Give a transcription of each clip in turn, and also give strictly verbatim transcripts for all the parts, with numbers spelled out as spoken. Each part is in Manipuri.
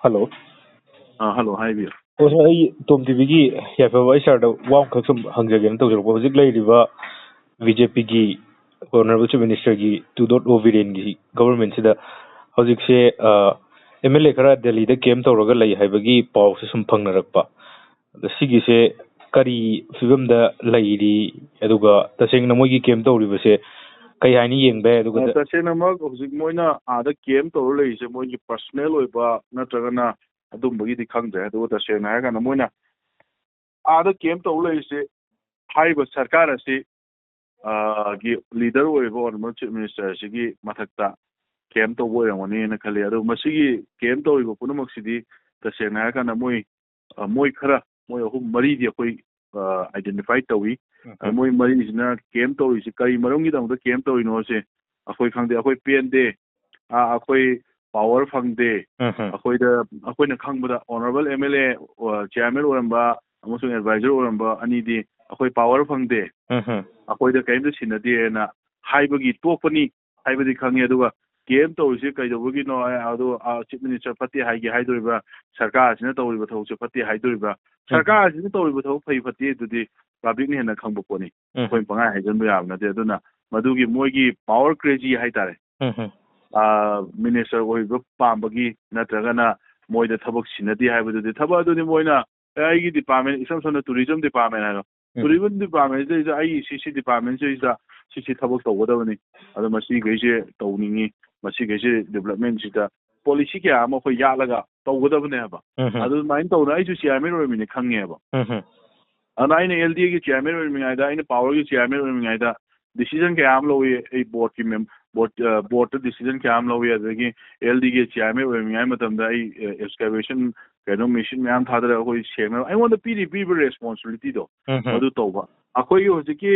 ꯍꯜꯂꯣ꯫ ꯑꯥ, ꯍꯜꯂꯣ, ꯍꯥꯏꯕꯤꯌꯨ꯫ ꯑꯣ, ꯁꯥꯔ, ꯑꯩ ꯇꯣꯝ ꯇꯤꯚꯤꯒꯤ ꯌꯥꯏꯐꯕ ꯑꯩꯆ ꯑꯥꯔꯗ ꯋꯥ ꯑꯃꯈꯛ ꯁꯨꯝ ꯍꯪꯖꯒꯦꯅ ꯇꯧꯖꯔꯛꯄ꯫ ꯍꯧꯖꯤꯛ ꯂꯩꯔꯤꯕ ꯕꯤ ꯖꯦ ꯄꯤꯒꯤ ꯑꯣꯅꯔꯦꯕꯜ ꯆꯤꯐ ꯃꯤꯅꯤꯁꯇꯔꯒꯤ ꯇꯨ ꯗꯣꯠ ꯑꯣ ꯕꯤꯔꯦꯟꯒꯤ ꯒꯕꯔꯃꯦꯟꯁꯤꯗ ꯍꯧꯖꯤꯛꯁꯦ, ꯑ, ꯑꯦꯝ ꯑꯦꯜ ꯑꯦ ꯈꯔ ꯗꯦꯜꯂꯤꯗ ꯀꯦꯝ ꯇꯧꯔꯒ ꯂꯩ ꯍꯥꯏꯕꯒꯤ ꯄꯥꯎꯁꯦ ꯁꯨꯝ ꯐꯪꯅꯔꯛꯄ꯫ ꯑꯗ ꯁꯤꯒꯤꯁꯦ ꯀꯔꯤ ꯐꯤꯕꯝꯗ ꯂꯩꯔꯤ? ꯑꯗꯨꯒ ꯇꯁꯦꯡꯅ ꯃꯣꯏꯒꯤ ꯀꯦꯝ ꯇꯧꯔꯤꯕꯁꯦ ꯀꯩ ꯍꯥꯏꯅ ꯌꯦꯡꯕ ꯌꯥꯏ? ꯑꯗꯨꯒ ꯑ, ꯇꯁꯦꯡꯅꯃꯛ ꯍꯧꯖꯤꯛ ꯃꯣꯏꯅ ꯑꯥꯗ ꯀꯦꯝ ꯇꯧꯔ ꯂꯩꯔꯤꯁꯦ ꯃꯣꯏꯒꯤ ꯄꯔꯁꯣꯅꯦꯜ ꯑꯣꯏꯕ ꯅꯠꯇ꯭ꯔꯒꯅ ꯑꯗꯨꯝꯕꯒꯤꯗꯤ ꯈꯪꯗ꯭ꯔꯦ꯫ ꯑꯗꯨꯒ ꯇꯁꯦꯡꯅ ꯍꯥꯏꯔꯀꯥꯟꯗ ꯃꯣꯏꯅ ꯑꯥꯗ ꯀꯦꯝ ꯇꯧꯔ ꯂꯩꯔꯤꯁꯦ ꯍꯥꯏꯔꯤꯕ ꯁꯔꯀꯥꯔ ꯑꯁꯤ, ꯑ, ꯒꯤ ꯂꯤꯗꯔ ꯑꯣꯏꯔꯤꯕ ꯑꯣꯅꯔꯦꯕꯜ ꯆꯤꯐ ꯃꯤꯅꯤꯁꯇꯔ ꯑꯁꯤꯒꯤ ꯃꯊꯛꯇ ꯀꯦꯝ ꯇꯧꯕ ꯑꯣꯏꯔꯝꯒꯅꯤꯅ ꯈꯜꯂꯤ꯫ ꯑꯗꯣ ꯃꯁꯤꯒꯤ ꯀꯦꯝ ꯇꯧꯔꯤꯕ ꯄꯨꯝꯅꯃꯛꯁꯤꯗꯤ ꯇꯁꯦꯡꯅ ꯍꯥꯏꯔꯀꯥꯟꯗ ꯃꯣꯏ, ꯑ, ꯃꯣꯏ ꯈꯔ, ꯃꯣꯏ ꯑꯍꯨꯝ ꯃꯔꯤꯗꯤ ꯑꯩꯈꯣꯏ, ꯑ, ꯑꯥꯏꯗꯦꯟꯇꯤꯐꯥꯏ ꯇꯧꯏ꯫ ꯎꯝ꯫ ꯑꯗꯣ ꯃꯣꯏ ꯃꯔꯤꯁꯤꯅ ꯀꯦꯝ ꯇꯧꯔꯤꯁꯤ ꯀꯔꯤ ꯃꯔꯝꯒꯤꯗꯃꯛꯇ ꯀꯦꯝ ꯇꯧꯔꯤꯅꯣꯁꯦ ꯑꯩꯈꯣꯏ ꯈꯪꯗꯦ꯫ ꯑꯩꯈꯣꯏ ꯄꯦꯟꯗꯦ, ꯑ, ꯑꯩꯈꯣꯏ ꯄꯥꯋꯔ ꯐꯪꯗꯦ, ꯎꯝ꯫ ꯑꯩꯈꯣꯏꯗ, ꯑꯩꯈꯣꯏꯅ ꯈꯪꯕꯗ ꯑꯣꯅꯔꯦꯕꯜ ꯑꯦꯝ ꯑꯦꯜ ꯑꯦ, ꯑ, ꯆꯤꯌꯥꯔꯃꯦꯟ ꯑꯣꯏꯔꯝꯕ ꯑꯃꯁꯨꯡ ꯑꯦꯗꯚꯥꯏꯖꯔ ꯑꯣꯏꯔꯝꯕ ꯑꯅꯤꯗꯤ ꯑꯩꯈꯣꯏ ꯄꯥꯋꯔ ꯐꯪꯗꯦ, ꯎꯝ꯫ ꯑꯩꯈꯣꯏꯗ ꯀꯔꯤꯝꯇ ꯁꯤꯟꯅꯗꯦꯅ ꯍꯥꯏꯕꯒꯤ ꯇꯣꯛꯄꯅꯤ ꯍꯥꯏꯕꯗꯤ ꯈꯪꯉꯤ꯫ ꯑꯗꯨꯒ ꯀꯦꯝ ꯇꯧꯔꯤꯁꯦ ꯀꯩꯗꯧꯕꯒꯤꯅꯣ? ꯑ, ꯑꯗꯣ, ꯑ, ꯆꯤꯐ ꯃꯤꯅꯤꯁꯇꯔ ꯐꯠꯇꯦ ꯍꯥꯏꯒꯦ ꯍꯥꯏꯗꯣꯔꯤꯕ꯭ꯔꯥ? ꯁꯔꯀꯥꯔꯁꯤꯅ ꯇꯧꯔꯤꯕ ꯊꯕꯛꯁꯦ ꯐꯠꯇꯦ ꯍꯥꯏꯗꯣꯔꯤꯕ꯭ꯔꯥ? ꯎꯝ꯫ ꯁꯔꯀꯥꯔꯁꯤꯅ ꯇꯧꯔꯤꯕ ꯊꯕꯛ ꯐꯩ ꯐꯠꯇꯦ ꯑꯗꯨꯗꯤ ꯄꯕ꯭ꯂꯤꯛꯅ ꯍꯦꯟꯅ ꯈꯪꯕ ꯄꯣꯠꯅꯤ꯫ ꯎꯝ꯫ ꯑꯩꯈꯣꯏꯅ ꯄꯪꯍꯥꯏ ꯍꯥꯏꯖꯟꯕ ꯌꯥꯕ ꯅꯠꯇꯦ꯫ ꯑꯗꯨꯅ ꯃꯗꯨꯒꯤ ꯃꯣꯏꯒꯤ ꯄꯥꯋꯔ ꯀ꯭ꯔꯦꯖꯤ ꯍꯥꯏꯇꯥꯔꯦ꯫ ꯎꯝ꯫ ꯑ, ꯃꯤꯅꯤꯁꯇꯔ ꯑꯣꯏꯕ ꯄꯥꯝꯕꯒꯤ ꯅꯠꯇ꯭ꯔꯒꯅ ꯃꯣꯏꯗ ꯊꯕꯛ ꯁꯤꯟꯅꯗꯦ ꯍꯥꯏꯕꯗꯨꯗꯤ, ꯊꯕꯛ ꯑꯗꯨꯗꯤ ꯃꯣꯏꯅ, "ꯑꯦ, ꯑꯩꯒꯤ ꯗꯤꯄꯥꯔꯠꯃꯦꯟ", ꯏꯁꯝ ꯁꯝꯅ ꯇꯨꯔꯤꯖꯝ ꯗꯤꯄꯥꯔꯠꯃꯦꯟ ꯍꯥꯏꯔꯣ, ꯎꯝ꯫ ꯇꯨꯔꯤꯖꯝ ꯗꯤꯄꯥꯔꯠꯃꯦꯟꯁꯤꯗꯩꯁꯤꯗ ꯑꯩꯒꯤ ꯁꯤ, ꯁꯤ ꯗꯤꯄꯥꯔꯠꯃꯦꯟꯁꯤꯗꯩꯁꯤꯗ ꯁꯤ, ꯁꯤ ꯊꯕꯛ ꯇꯧꯒꯗꯕꯅꯤ, ꯑꯗꯣ ꯃꯁꯤꯈꯩꯁꯦ ꯇꯧꯅꯤꯡꯉꯤ, ꯃꯁꯤꯈꯩꯁꯦ ꯗꯤꯕꯂꯞꯃꯦꯟꯁꯤꯗ ꯄꯣꯂꯤꯁꯤ ꯀꯌꯥ ꯑꯃ ꯑꯩꯈꯣꯏ ꯌꯥꯠꯂꯒ ꯇꯧꯒꯗꯕꯅꯦ ꯍꯥꯏꯕ꯫ ꯎꯝ꯫ ꯑꯗꯨꯃꯥꯏꯅ ꯇꯧꯗꯅ ꯑꯩꯁꯨ ꯆꯤꯌꯥꯔꯃꯦꯟ ꯑꯣꯏꯔꯝꯃꯤꯅꯦ ꯈꯪꯉꯦꯕ꯫ ꯎꯝ꯫ ꯑꯗꯨꯅ ꯑꯩꯅ ꯑꯦꯜ ꯗꯤ ꯑꯦꯒꯤ ꯆꯤꯌꯥꯔꯃꯦꯟ ꯑꯣꯏꯔꯤꯉꯩꯗ, ꯑꯩꯅ ꯄꯥꯋꯔꯒꯤ ꯆꯤꯌꯥꯔꯃꯦꯟ ꯑꯣꯏꯔꯤꯉꯩꯗ ꯗꯤꯁꯤꯖꯟ ꯀꯌꯥ ꯑꯃ ꯂꯧꯏ꯫ ꯑꯩ ꯕꯣꯔꯗꯀꯤ ꯃꯦꯝ-, ꯕꯣꯔꯗ, ꯑ, ꯕꯣꯔꯗꯇ ꯗꯤꯁꯤꯖꯟ ꯀꯌꯥ ꯑꯃ ꯂꯧꯏ꯫ ꯑꯗꯨꯗꯒꯤ ꯑꯦꯜ ꯗꯤꯒꯤ ꯆꯤꯌꯥꯔꯃꯦꯟ ꯑꯣꯏꯔꯤꯉꯩ ꯃꯇꯝꯗ ꯑꯩ, ꯑ, ꯑꯦꯛꯁꯀꯦꯚꯦꯁꯟ, ꯀꯩꯅꯣ, ꯃꯦꯁꯤꯟ ꯃꯌꯥꯝ ꯊꯥꯗꯔꯒ ꯑꯩꯈꯣꯏ ꯁꯦꯡꯅꯕ ꯑꯩꯉꯣꯟꯗ ꯄꯤꯔꯤ, ꯄꯤꯔꯤꯕ ꯔꯦꯁꯄꯣꯟꯁꯤꯕꯤꯂꯤꯇꯤꯗꯣ ꯎꯝ꯫ ꯃꯗꯨ ꯇꯧꯕ꯫ ꯑꯩꯈꯣꯏꯒꯤ ꯍꯧꯖꯤꯛꯀꯤ,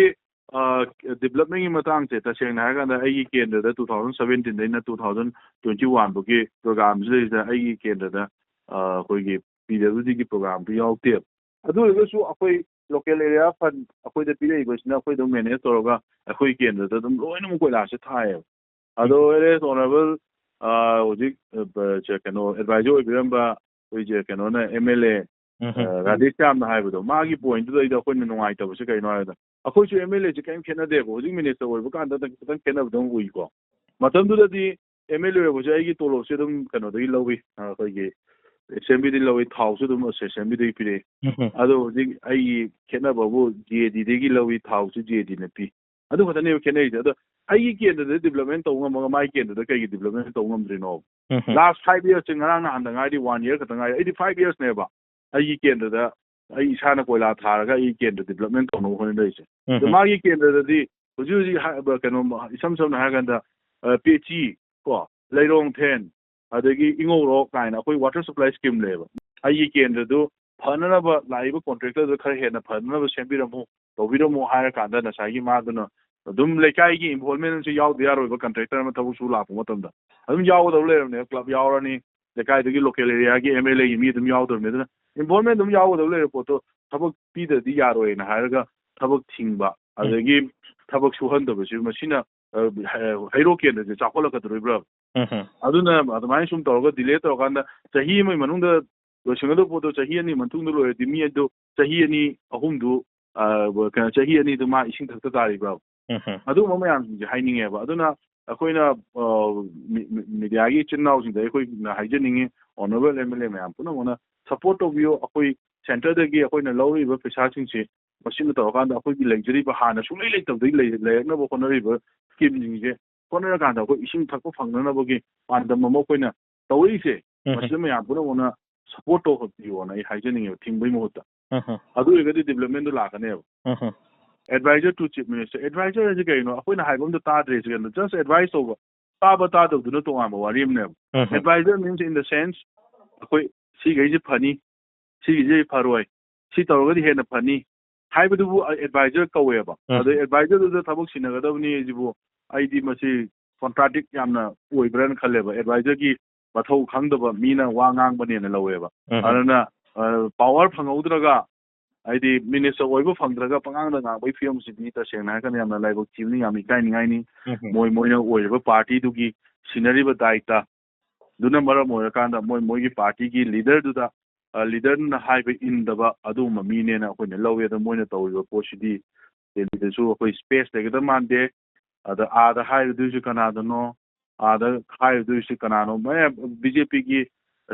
ꯑ, ꯗꯤꯕꯂꯞꯃꯦꯟꯒꯤ ꯃꯇꯥꯡꯁꯦ ꯇꯁꯦꯡꯅ ꯍꯥꯏꯔꯀꯥꯟꯗ ꯑꯩꯒꯤ ꯀꯦꯟꯗ꯭ꯔꯗ two thousand seventeenꯗꯩꯅ two thousand twenty one ꯐꯥꯎꯒꯤ ꯄ꯭ꯔꯣꯒ꯭ꯔꯥꯝꯁꯤꯗꯩꯁꯤꯗ ꯑꯩꯒꯤ ꯀꯦꯟꯗ꯭ꯔꯗ, ꯑ, ꯑꯩꯈꯣꯏꯒꯤ ꯄꯤ ꯗꯕ꯭ꯂꯤꯎ ꯗꯤꯒꯤ ꯄ꯭ꯔꯣꯒ꯭ꯔꯥꯝꯗꯨ ꯌꯥꯎꯗꯦꯕ꯫ ꯑꯗꯨ ꯑꯣꯏꯔꯒꯁꯨ ꯑꯩꯈꯣꯏ ꯂꯣꯀꯦꯜ ꯑꯦꯔꯤꯌꯥ ꯐꯟ ꯑꯩꯈꯣꯏꯗ ꯄꯤꯔꯛꯏꯕꯁꯤꯅ ꯑꯩꯈꯣꯏ ꯑꯗꯨꯝ ꯃꯦꯅꯦꯖ ꯇꯧꯔꯒ ꯑꯩꯈꯣꯏ ꯀꯦꯟꯗ꯭ꯔꯗ ꯑꯗꯨꯝ ꯂꯣꯏꯅꯃꯛ ꯀꯣꯏꯂꯥꯁꯦ ꯊꯥꯏꯌꯦꯕ꯫ ꯑꯗꯣ ꯎꯝ꯫ ꯋꯦꯔꯦꯁ ꯑꯣꯅꯔꯦꯕꯜ, ꯑ, ꯍꯧꯖꯤꯛ ꯑ, ꯕ-, ꯁꯦ, ꯀꯩꯅꯣ ꯑꯦꯗꯚꯥꯏꯖꯔ ꯑꯣꯏꯕꯤꯔꯝꯕ ꯑꯩꯈꯣꯏꯁꯦ ꯀꯩꯅꯣꯅ, ꯑꯦꯝ ꯑꯦꯜ ꯑꯦ, ꯎꯝ, ꯎꯝ, ꯑ, ꯎꯝ꯫ ꯔꯥꯙꯦꯁ꯭ꯌꯥꯝꯅ ꯍꯥꯏꯕꯗꯣ, ꯃꯥꯒꯤ ꯄꯣꯏꯟꯠꯇꯨꯗ ꯑꯩꯗ ꯑꯩꯈꯣꯏꯅ ꯅꯨꯡꯉꯥꯏꯇꯕꯁꯦ ꯀꯩꯅꯣ ꯍꯥꯏꯕꯗ, ꯑꯩꯈꯣꯏꯁꯨ ꯑꯦꯝ ꯑꯦꯜ ꯑꯦꯁꯦ ꯀꯔꯤꯝ ꯈꯦꯠꯅꯗꯦꯕ, ꯍꯧꯖꯤꯛ ꯃꯤꯅꯤꯁꯇꯔ ꯑꯣꯏꯕ ꯀꯥꯟꯗ ꯈꯤꯇꯪ ꯈꯦꯠꯅꯕꯗꯧꯅ ꯎꯏꯀꯣ꯫ ꯃꯇꯝꯗꯨꯗꯗꯤ ꯑꯦꯝ ꯑꯦꯜ ꯑꯦ ꯑꯣꯏꯕꯁꯦ ꯑꯩꯒꯤ ꯇꯣꯂꯣꯞꯁꯦ ꯑꯗꯨꯝ ꯀꯩꯅꯣꯗꯒꯤ ꯂꯧꯏ, ꯑ, ꯑꯩꯈꯣꯏꯒꯤ ꯑꯦꯁꯦꯝꯕ꯭ꯂꯤꯗꯒꯤ ꯂꯧꯏ, ꯊꯥꯎꯁꯨ ꯑꯗꯨꯝ ꯑꯦꯁꯦꯝꯕ꯭ꯂꯤꯗꯒꯤ ꯄꯤꯔꯛꯏ꯫ ꯎꯝ, ꯎꯝ꯫ ꯑꯗꯣ ꯍꯧꯖꯤꯛ ꯑꯩꯒꯤ ꯈꯦꯠꯅꯕꯕꯨ ꯖꯦ ꯗꯤꯗꯒꯤ ꯂꯧꯏ, ꯊꯥꯎꯁꯨ ꯖꯦ ꯗꯤꯅ ꯄꯤ꯫ ꯑꯗꯨ ꯈꯛꯇꯅꯦꯕ ꯈꯦꯠꯅꯔꯤꯁꯦ꯫ ꯑꯗꯣ ꯑꯩꯒꯤ ꯀꯦꯟꯗ꯭ꯔꯗ ꯗꯤꯕ꯭ꯂꯞꯃꯦꯟ ꯇꯧꯕ ꯉꯝꯃꯒ ꯃꯥꯒꯤ ꯀꯦꯟꯗ꯭ꯔꯗ ꯀꯩꯒꯤ ꯗꯤꯕ꯭ꯂꯞꯃꯦꯟ ꯇꯧꯕ ꯉꯝꯗ꯭ꯔꯤꯅꯣ? ꯎꯝ, ꯎꯝ꯫ ꯂꯥꯁ ꯐꯥꯏꯚ ꯌꯔꯁꯁꯦ ꯉꯔꯥꯡ ꯅꯍꯥꯟꯗ ꯉꯥꯏꯔꯤ, ꯋꯥꯟ ꯌꯔ ꯈꯛꯇ ꯉꯥꯏꯔꯤ꯫ ꯑꯩꯗꯤ ꯐꯥꯏꯚ ꯌꯔꯁꯅꯦꯕ ꯑꯩꯒꯤ ꯀꯦꯟꯗ꯭ꯔꯗ ꯑꯩ ꯏꯁꯥꯅ ꯀꯣꯏꯂꯥ ꯊꯥꯔꯒ ꯑꯩꯒꯤ ꯀꯦꯟꯗ꯭ꯔ ꯗꯤꯕ꯭ꯂꯞꯃꯦꯟ ꯇꯧꯅꯕ ꯍꯣꯠꯅꯔꯤꯁꯦ꯫ ꯎꯝ, ꯑꯗꯣ ꯎꯝ꯫ ꯃꯥꯒꯤ ꯀꯦꯟꯗ꯭ꯔꯗꯗꯤ ꯍꯧꯖꯤꯛ ꯍꯧꯖꯤꯛ ꯍꯥꯏ-, ꯀꯩꯅꯣ, ꯏꯁꯝ ꯁꯝꯅ ꯍꯥꯏꯔꯀꯥꯟꯗ, ꯑ, ꯄꯦꯆꯤ, ꯀꯣ, ꯂꯩꯔꯣꯡꯊꯦꯟ, ꯑꯗꯒꯤ ꯏꯉꯧꯔꯣꯛ ꯀꯥꯏꯅ ꯑꯩꯈꯣꯏ ꯋꯥꯇꯔ ꯁꯄ꯭ꯂꯥꯏ ꯁ꯭ꯀꯤꯝ ꯂꯩꯌꯦꯕ꯫ ꯑꯩꯒꯤ ꯀꯦꯟꯗ꯭ꯔꯗꯨ ꯐꯅꯅꯕ ꯂꯥꯛꯏꯕ ꯀꯣꯟꯇ꯭ꯔꯦꯛꯇꯔꯗꯨ ꯈꯔ ꯍꯦꯟꯅ ꯐꯅꯅꯕ ꯁꯦꯝꯕꯤꯔꯝꯃꯨ, ꯇꯧꯕꯤꯔꯝꯃꯨ ꯍꯥꯏꯔꯀꯥꯟꯗ ꯉꯁꯥꯏꯒꯤ ꯃꯥꯗꯨꯅ ꯑꯗꯨꯝ ꯂꯩꯀꯥꯏꯒꯤ ꯏꯟꯚꯣꯜꯃꯦꯟꯁꯨ ꯌꯥꯎꯗ ꯌꯥꯔꯣꯏꯕ, ꯀꯟꯇ꯭ꯔꯦꯛꯇꯔ ꯑꯃ ꯊꯕꯛ ꯁꯨ ꯂꯥꯛꯄ ꯃꯇꯝꯗ ꯑꯗꯨꯝ ꯌꯥꯎꯒꯗꯕ ꯂꯩꯔꯕꯅꯦꯕ꯫ ꯀ꯭ꯂꯕ ꯌꯥꯎꯔꯅꯤ, ꯂꯩꯀꯥꯏꯗꯨꯒꯤ ꯂꯣꯀꯦꯜ ꯑꯦꯔꯤꯌꯥꯒꯤ ꯑꯦꯝ ꯑꯦꯜ ꯑꯦꯒꯤ ꯃꯤ ꯑꯗꯨꯝ ꯌꯥꯎꯗꯕꯅꯤ꯫ ꯑꯗꯨꯅ ꯏꯟꯚꯣꯜꯃꯦꯟ ꯑꯗꯨꯝ ꯌꯥꯎꯒꯗꯕ ꯂꯩꯔꯕ ꯄꯣꯠꯇꯣ ꯊꯕꯛ ꯄꯤꯗ꯭ꯔꯗꯤ ꯌꯥꯔꯣꯏꯅ ꯍꯥꯏꯔꯒ ꯊꯕꯛ ꯊꯤꯡꯕ, ꯎꯝ꯫ ꯑꯗꯒꯤ ꯊꯕꯛ ꯁꯨꯍꯟꯗꯕꯁꯤ ꯃꯁꯤꯅ, ꯑ, ꯍꯩꯔꯣꯛ ꯀꯦꯟꯗ꯭ꯔꯁꯦ ꯆꯥꯎꯈꯠꯂꯛꯀꯗꯧꯔꯤꯕ꯭ꯔꯥ? ꯎꯝ, ꯎꯝ꯫ ꯑꯗꯨꯅ ꯑꯗꯨꯃꯥꯏꯅ ꯁꯨꯝ ꯇꯧꯔꯒ ꯗꯤꯂꯦ ꯇꯧꯔꯀꯥꯟꯗ ꯆꯍꯤ ꯑꯃꯒꯤ ꯃꯅꯨꯡꯗ ꯂꯣꯏꯁꯤꯟꯒꯗꯧꯕ ꯄꯣꯠꯇꯣ ꯆꯍꯤ ꯑꯅꯤ ꯃꯇꯨꯡꯗ ꯂꯣꯏꯔꯗꯤ ꯃꯤ ꯑꯗꯨ ꯆꯍꯤ ꯑꯅꯤ ꯑꯍꯨꯝꯗꯨ, ꯑ, ꯀꯩꯅꯣ, ꯆꯍꯤ ꯑꯅꯤꯗꯨ ꯃꯥ ꯏꯁꯤꯡ ꯊꯛꯇ ꯇꯥꯔꯤꯕ꯭ꯔꯥ? ꯎꯝ, ꯎꯝ꯫ ꯑꯗꯨꯒꯨꯝꯕ ꯃꯌꯥꯝꯁꯤꯡꯁꯦ ꯍꯥꯏꯅꯤꯡꯉꯦꯕ꯫ ꯑꯗꯨꯅ ꯑꯩꯈꯣꯏꯅ, ꯑ, ꯃꯤ-, ꯃꯤ-, ꯃꯤꯗꯤꯌꯥꯒꯤ ꯏꯆꯤꯟ ꯏꯅꯥꯎꯁꯤꯡꯗ ꯑꯩꯈꯣꯏꯅ ꯍꯥꯏꯖꯅꯤꯡꯉꯤ, ꯑꯣꯅꯔꯦꯕꯜ ꯑꯦꯝ ꯑꯦꯜ ꯑꯦ ꯃꯌꯥꯝ ꯄꯨꯝꯅꯃꯛꯅ ꯁꯄꯣꯔꯠ ꯇꯧꯕꯤꯌꯨ꯫ ꯑꯩꯈꯣꯏ ꯁꯦꯟꯇꯔꯗꯒꯤ ꯑꯩꯈꯣꯏꯅ ꯂꯧꯔꯤꯕ ꯄꯩꯁꯥꯁꯤꯡꯁꯦ ꯃꯁꯤꯅ ꯇꯧꯔꯀꯥꯟꯗ ꯑꯩꯈꯣꯏꯒꯤ ꯂꯩꯖꯔꯤꯕ ꯍꯥꯟꯅ ꯁꯨꯡꯂꯩ ꯂꯩꯇꯕꯗꯒꯤ ꯂꯩ-, ꯂꯩꯔꯛꯅꯕ ꯍꯣꯠꯅꯔꯤꯕ ꯁ꯭ꯀꯤꯝꯁꯤꯡꯁꯦ ꯍꯣꯠꯅꯔꯀꯥꯟꯗ ꯑꯩꯈꯣꯏ ꯏꯁꯤꯡ ꯊꯛꯄ ꯐꯪꯅꯅꯕꯒꯤ ꯄꯥꯟꯗꯝ ꯑꯃ ꯑꯩꯈꯣꯏꯅ ꯇꯧꯔꯛꯏꯁꯦ, ꯎꯝ꯫ ꯃꯁꯤꯗ ꯃꯌꯥꯝ ꯄꯨꯝꯅꯃꯛꯅ ꯁꯄꯣꯔꯠ ꯇꯧꯕꯤꯌꯣꯅ ꯑꯩ ꯍꯥꯏꯖꯅꯤꯡꯉꯦꯕ, ꯊꯤꯡꯕꯒꯤ ꯃꯍꯨꯠꯇ꯫ ꯎꯝ, ꯎꯝ꯫ ꯑꯗꯨ ꯑꯣꯏꯔꯒꯗꯤ ꯗꯤꯕ꯭ꯂꯞꯃꯦꯟꯗꯣ ꯂꯥꯛꯀꯅꯦꯕ꯫ ꯎꯝ, ꯎꯝ꯫ Advisor to Chief Minister, adviser ꯍꯥꯏꯁꯦ ꯀꯩꯅꯣ? ꯑꯩꯈꯣꯏꯅ ꯍꯥꯏꯕ ꯑꯝꯇ ꯇꯥꯗ꯭ꯔꯦ ꯁꯤ ꯀꯩꯅꯣ? Just advice ꯇꯧꯕ, ꯇꯥꯕ ꯇꯥꯗꯕꯗꯨꯅ ꯇꯣꯉꯥꯟꯕ ꯋꯥꯔꯤ ꯑꯃꯅꯦꯕ꯫ ꯎꯝ, ꯎꯝ꯫ Advisor means in the sense, ꯑꯩꯈꯣꯏ ꯁꯤꯈꯩꯁꯦ ꯐꯅꯤ, ꯁꯤꯒꯤꯁꯦ ꯐꯔꯣꯏ, ꯁꯤ ꯇꯧꯔꯒꯗꯤ ꯍꯦꯟꯅ ꯐꯅꯤ ꯍꯥꯏꯕꯗꯨꯕꯨ ꯑꯦꯗꯚꯥꯏꯖꯔ ꯀꯧꯋꯦꯕ꯫ ꯎꯝ꯫ ꯑꯗꯣ ꯑꯦꯗꯚꯥꯏꯖꯔꯗꯨꯗ ꯊꯕꯛ ꯁꯤꯟꯅꯒꯗꯕꯅꯤ ꯍꯥꯏꯁꯤꯕꯨ ꯑꯩꯗꯤ ꯃꯁꯤ ꯀꯣꯟꯇ꯭ꯔꯥꯗꯤꯛ ꯌꯥꯝꯅ ꯑꯣꯏꯕ꯭ꯔꯥꯅ ꯈꯜꯂꯦꯕ꯫ ꯑꯦꯗꯚꯥꯏꯖꯔꯒꯤ ꯃꯊꯧ ꯈꯪꯗꯕ ꯃꯤꯅ ꯋꯥ ꯉꯥꯡꯕꯅꯦꯅ ꯂꯧꯋꯦꯕ꯫ ꯎꯝ꯫ ꯑꯗꯨꯅ, ꯑ, ꯄꯥꯋꯔ ꯐꯪꯍꯧꯗ꯭ꯔꯒ, ꯍꯥꯏꯗꯤ ꯃꯤꯅꯤꯁꯇꯔ ꯑꯣꯏꯕ ꯐꯪꯗ꯭ꯔꯒ ꯄꯉꯥꯡꯗ ꯉꯥꯡꯕꯒꯤ ꯐꯤꯕꯝꯁꯤꯗꯤ ꯇꯁꯦꯡꯅ ꯍꯥꯏꯔꯀꯥꯟꯗ ꯌꯥꯝꯅ ꯂꯥꯏꯕꯛ ꯊꯤꯕꯅꯤ, ꯌꯥꯝ ꯏꯀꯥꯏꯅꯤꯡꯉꯥꯏꯅꯤ꯫ ꯎꯝ꯫ ꯃꯣꯏ, ꯃꯣꯏꯅ ꯑꯣꯏꯔꯤꯕ ꯄꯥꯔꯇꯤꯗꯨꯒꯤ ꯁꯤꯟꯅꯔꯤꯕ ꯗꯥꯏꯇ ꯑꯗꯨꯅ ꯃꯔꯝ ꯑꯣꯏꯔꯀꯥꯟꯗ ꯃꯣꯏ ꯃꯣꯏꯒꯤ ꯄꯥꯔꯇꯤꯒꯤ ꯂꯤꯗꯔꯗꯨꯗ, ꯑ, ꯂꯤꯗꯔꯅ ꯍꯥꯏꯕ ꯏꯟꯗꯕ ꯑꯗꯨꯒꯨꯝꯕ ꯃꯤꯅꯦꯅ ꯑꯩꯈꯣꯏꯅ ꯂꯧꯋꯦ꯫ ꯑꯗꯣ ꯃꯣꯏꯅ ꯇꯧꯔꯤꯕ ꯄꯣꯠꯁꯤꯗꯤ ꯗꯦꯜꯂꯤꯗꯁꯨ ꯑꯩꯈꯣꯏ ꯁ꯭ꯄꯦꯁ ꯂꯩꯒꯗꯕ ꯃꯥꯟꯗꯦ꯫ ꯑꯗ ꯑꯥꯗ ꯍꯥꯏꯔꯨꯗꯣꯏꯁꯤ ꯀꯅꯥꯗꯅꯣ, ꯑꯥꯗ ꯍꯥꯏꯔꯨꯗꯣꯏꯁꯤ ꯀꯅꯥꯅꯣ? ꯃꯌꯥꯝ ꯕꯤ ꯖꯦ ꯄꯤꯒꯤ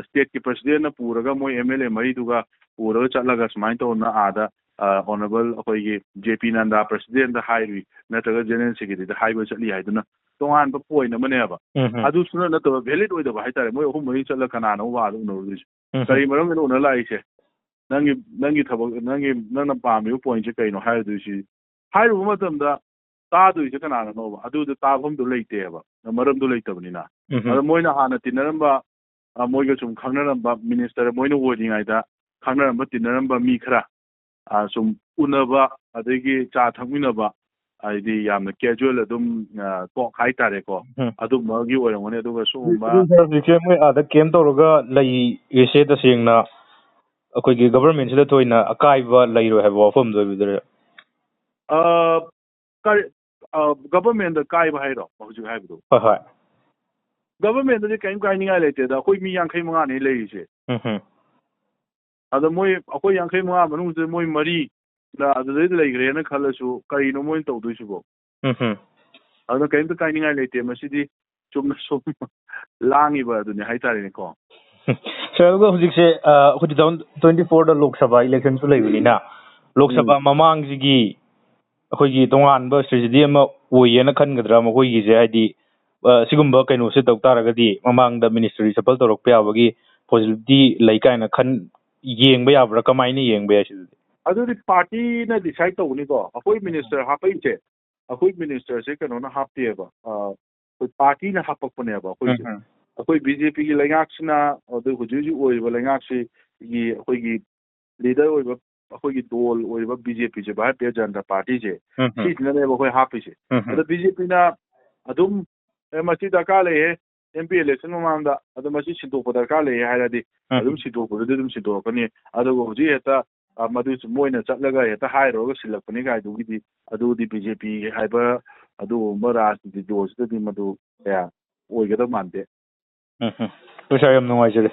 ꯁ꯭ꯇꯦꯠꯀꯤ ꯄ꯭ꯔꯁꯤꯗꯦꯟꯅ ꯄꯨꯔꯒ ꯃꯣꯏ ꯑꯦꯝ ꯑꯦꯜ ꯑꯦ ꯃꯔꯤꯗꯨꯒ ꯄꯨꯔꯒ ꯆꯠꯂꯒ ꯁꯨꯃꯥꯏꯅ ꯇꯧꯗꯅ ꯑꯥꯗ, ꯑ, ꯑꯣꯅꯔꯦꯕꯜ ꯑꯩꯈꯣꯏꯒꯤ ꯖꯦ ꯄꯤ ꯅꯟꯗꯥ ꯄ꯭ꯔꯁꯤꯗꯦꯟꯗ ꯍꯥꯏꯔꯨꯏ, ꯅꯠꯇ꯭ꯔꯒ ꯖꯦꯅꯔꯦꯜ ꯁꯦꯀ꯭ꯔꯦꯇꯔꯤꯗ ꯍꯥꯏꯕ ꯆꯠꯂꯤ ꯍꯥꯏꯗꯨꯅ ꯇꯣꯉꯥꯟꯕ ꯄꯣꯏꯟ ꯑꯃꯅꯦꯕ꯫ ꯎꯝ ꯍꯝ꯫ ꯑꯗꯨꯁꯨ ꯅꯠꯇꯕ, ꯚꯦꯂꯤꯠ ꯑꯣꯏꯗꯕ ꯍꯥꯏꯇꯥꯔꯦ꯫ ꯃꯣꯏ ꯑꯍꯨꯝ ꯃꯔꯤ ꯆꯠꯂꯒ ꯀꯅꯥꯅꯣ ꯋꯥꯗ ꯎꯅꯔꯨꯗꯣꯏꯁꯦ? ꯎꯝ ꯍꯝ꯫ ꯀꯔꯤ ꯃꯔꯝꯒꯤꯅꯣ ꯎꯅ ꯂꯥꯛꯏꯁꯦ? ꯅꯪꯒꯤ, ꯅꯪꯒꯤ ꯊꯕꯛ, ꯅꯪꯒꯤ, ꯅꯪꯅ ꯄꯥꯝꯃꯤꯕ ꯄꯣꯏꯟꯁꯦ ꯀꯩꯅꯣ ꯍꯥꯏꯔꯨꯗꯣꯏꯁꯤ? ꯍꯥꯏꯔꯨꯕ ꯃꯇꯝꯗ ꯇꯥꯗꯣꯏꯁꯦ ꯀꯅꯥꯅꯅꯣꯕ? ꯑꯗꯨꯗ ꯇꯥꯐꯝꯗꯣ ꯂꯩꯇꯦꯕ, ꯃꯔꯝꯗꯣ ꯂꯩꯇꯕꯅꯤꯅ꯫ ꯎꯝ ꯍꯝ꯫ ꯑꯗꯣ ꯃꯣꯏꯅ ꯍꯥꯟꯅ ꯇꯤꯟꯅꯔꯝꯕ, ꯑ, ꯃꯣꯏꯒ ꯁꯨꯝ ꯈꯪꯅꯔꯝꯕ ꯃꯤꯅꯤꯁꯇꯔ ꯃꯣꯏꯅ ꯑꯣꯏꯔꯤꯉꯩꯗ ꯈꯪꯅꯔꯝꯕ, ꯇꯤꯟꯅꯔꯝꯕ ꯃꯤ ꯈꯔ, ꯑ, ꯁꯨꯝ ꯎꯅꯕ, ꯑꯗꯒꯤ ꯆꯥ ꯊꯛꯃꯤꯟꯅꯕ, ꯍꯥꯏꯗꯤ ꯌꯥꯝꯅ ꯀꯦꯖꯨꯋꯦꯜ ꯑꯗꯨꯝ, ꯑ, ꯇꯣꯛ ꯍꯥꯏꯇꯥꯔꯦꯀꯣ, ꯎꯝ꯫ ꯑꯗꯨꯝꯕꯒꯤ ꯑꯣꯏꯔꯝꯒꯅꯤ꯫ ꯑꯗꯨꯒ ꯁꯤꯒꯨꯝꯕ ꯑꯗꯨ ꯁꯥꯔ, ꯍꯧꯖꯤꯛꯁꯦ ꯃꯣꯏ ꯑꯥꯗ ꯀꯦꯝ ꯇꯧꯔꯒ ꯂꯩꯔꯤꯁꯦ ꯇꯁꯦꯡꯅ ꯑꯩꯈꯣꯏꯒꯤ ꯒꯚꯔꯟꯃꯦꯟꯁꯤꯗ ꯊꯣꯏꯅ ꯑꯀꯥꯏꯕ ꯂꯩꯔꯣꯏ ꯍꯥꯏꯕ ꯋꯥꯐꯝꯗꯣ ꯑꯣꯏꯕꯤꯗꯣꯏꯔꯥ? ꯑ, ꯀꯔꯤ, ꯑ, ꯒꯚꯔꯟꯃꯦꯟꯗ ꯀꯥꯏꯕ ꯍꯥꯏꯔꯣ ꯍꯧꯖꯤꯛ ꯍꯥꯏꯕꯗꯣ? ꯍꯣꯏ, ꯍꯣꯏ꯫ ꯒꯚꯔꯟꯃꯦꯟꯗꯗꯤ ꯀꯔꯤꯝ ꯀꯥꯏꯅꯤꯡꯉꯥꯏ ꯂꯩꯇꯦꯗ, ꯑꯩꯈꯣꯏ ꯃꯤ ꯌꯥꯡꯈꯩ ꯃꯉꯥꯅꯤ ꯂꯩꯔꯤꯁꯦ꯫ ꯎꯝ ꯍꯝ꯫ ꯑꯗ ꯃꯣꯏ, ꯑꯩꯈꯣꯏ ꯌꯥꯡꯈꯩ ꯃꯉꯥ ꯃꯅꯨꯡꯁꯤꯗ ꯃꯣꯏ ꯃꯔꯤ ꯅ ꯑꯗꯨꯗꯩꯗ ꯂꯩꯈ꯭ꯔꯦꯅ ꯈꯜꯂꯁꯨ, ꯀꯔꯤꯅꯣ ꯃꯣꯏꯅ ꯇꯧꯗꯣꯏꯁꯤꯕꯣ? ꯎꯝ ꯍꯝ꯫ ꯑꯗꯨꯅ ꯀꯔꯤꯝꯇ ꯀꯥꯏꯅꯤꯡꯉꯥꯏ ꯂꯩꯇꯦ, ꯃꯁꯤꯗꯤ ꯆꯨꯝꯅ ꯁꯨꯝ ꯂꯥꯡꯉꯤꯕ ꯑꯗꯨꯅꯤ ꯍꯥꯏꯇꯥꯔꯦꯅꯦꯀꯣ꯫ ꯁꯥꯔ, ꯑꯗꯨꯒ ꯍꯧꯖꯤꯛꯁꯦ, ꯑ, ꯑꯩꯈꯣꯏ two thousand twenty four ꯗ ꯂꯣꯛ ꯁꯚꯥ ꯏꯂꯦꯛꯁꯟꯁꯨ ꯂꯩꯕꯅꯤꯅ, ꯂꯣꯛ ꯁꯚꯥ ꯎꯝ꯫ ꯃꯃꯥꯡꯁꯤꯒꯤ ꯑꯩꯈꯣꯏꯒꯤ ꯇꯣꯉꯥꯟꯕ ꯁ꯭ꯇ꯭ꯔꯦꯇꯦꯖꯤ ꯑꯃ ꯑꯣꯏꯌꯦꯅ ꯈꯟꯒꯗ꯭ꯔꯥ ꯃꯈꯣꯏꯒꯤꯁꯦ? ꯍꯥꯏꯗꯤ, ꯑ, ꯁꯤꯒꯨꯝꯕ ꯀꯩꯅꯣꯁꯦ ꯇꯧ ꯇꯥꯔꯒꯗꯤ ꯃꯃꯥꯡꯗ ꯃꯤꯅꯤꯁꯇꯔ ꯔꯤꯁꯐꯜ ꯇꯧꯔꯛꯄ ꯌꯥꯕꯒꯤ ꯄꯣꯁꯤꯕꯤꯂꯤꯇꯤ ꯂꯩ ꯀꯥꯏꯅ ꯈꯟ, ꯌꯦꯡꯕ ꯌꯥꯕ꯭ꯔꯥ? ꯀꯃꯥꯏꯅ ꯌꯦꯡꯕ ꯌꯥꯏ ꯁꯤꯗꯗꯤ? ꯑꯗꯨꯗꯤ ꯄꯥꯔꯇꯤꯅ ꯗꯤꯁꯥꯏꯠ ꯇꯧꯒꯅꯤꯀꯣ꯫ ꯑꯩꯈꯣꯏ ꯃꯤꯅꯤꯁꯇꯔ ꯍꯥꯞꯄꯛꯏꯁꯦ, ꯑꯩꯈꯣꯏ ꯃꯤꯅꯤꯁꯇꯔꯁꯦ ꯀꯩꯅꯣꯅ ꯍꯥꯞꯇꯦꯕ, ꯑ, ꯑꯩꯈꯣꯏ ꯄꯥꯔꯇꯤꯅ ꯍꯥꯞꯄꯛꯄꯅꯦꯕ ꯑꯩꯈꯣꯏꯁꯦ꯫ ꯎꯝ, ꯎꯝ꯫ ꯑꯩꯈꯣꯏ ꯕꯤ ꯖꯦ ꯄꯤꯒꯤ ꯂꯩꯉꯥꯛꯁꯤꯅ, ꯑꯗꯨ ꯍꯧꯖꯤꯛ ꯍꯧꯖꯤꯛ ꯑꯣꯏꯔꯤꯕ ꯂꯩꯉꯥꯛꯁꯤꯒꯤ ꯑꯩꯈꯣꯏꯒꯤ ꯂꯤꯗꯔ ꯑꯣꯏꯕ ꯑꯩꯈꯣꯏꯒꯤ ꯗꯣꯜ ꯑꯣꯏꯔꯤꯕ ꯕꯤ ꯖꯦ ꯄꯤꯁꯦ, ꯚꯥꯔꯇꯤꯌ ꯖꯅꯇꯥ ꯄꯥꯔꯇꯤꯁꯦ, ꯎꯝ, ꯎꯝ꯫ ꯁꯤꯁꯤꯅꯅꯦꯕ ꯑꯩꯈꯣꯏ ꯍꯥꯞꯄꯤꯁꯦ꯫ ꯎꯝ, ꯎꯝ꯫ ꯑꯗ ꯕꯤ ꯖꯦ ꯄꯤꯅ ꯑꯗꯨꯝ, "ꯑꯦ, ꯃꯁꯤ ꯗꯔꯀꯥꯔ ꯂꯩꯌꯦ, ꯑꯦꯝ ꯄꯤ ꯏꯂꯦꯛꯁꯟ ꯃꯃꯥꯡꯗ, ꯑꯗꯣ ꯃꯁꯤ ꯁꯤꯟꯗꯣꯛꯄ ꯗꯔꯀꯥꯔ ꯂꯩꯌꯦ" ꯍꯥꯏꯔꯗꯤ, ꯎꯝ, ꯑꯗꯨꯝ ꯎꯝ꯫ ꯁꯤꯟꯗꯣꯛꯄꯗꯨꯗꯤ ꯑꯗꯨꯝ ꯁꯤꯟꯗꯣꯛꯀꯅꯤ꯫ ꯑꯗꯨꯒ ꯍꯧꯖꯤꯛ ꯍꯦꯛꯇ, ꯑ, ꯃꯗꯨ ꯃꯣꯏꯅ ꯆꯠꯂꯒ ꯍꯦꯛꯇ ꯍꯥꯏꯔꯨꯔꯒ ꯁꯤꯜꯂꯛꯄꯅꯤ ꯀꯥꯏꯗꯨꯒꯤꯗꯤ, ꯑꯗꯨꯗꯤ ꯕꯤ ꯖꯦ ꯄꯤ ꯍꯥꯏꯕ ꯑꯗꯨꯒꯨꯝꯕ ꯔꯥꯖꯅꯤꯇꯤ ꯗꯣꯜꯁꯤꯗꯗꯤ ꯃꯗꯨ ꯀꯌꯥ ꯑꯣꯏꯒꯗꯕ ꯃꯥꯟꯗꯦ꯫ ꯎꯝ ꯎꯝ꯫ ꯍꯣꯏ ꯁꯥꯔ, ꯌꯥꯝ ꯅꯨꯡꯉꯥꯏꯖꯔꯦ꯫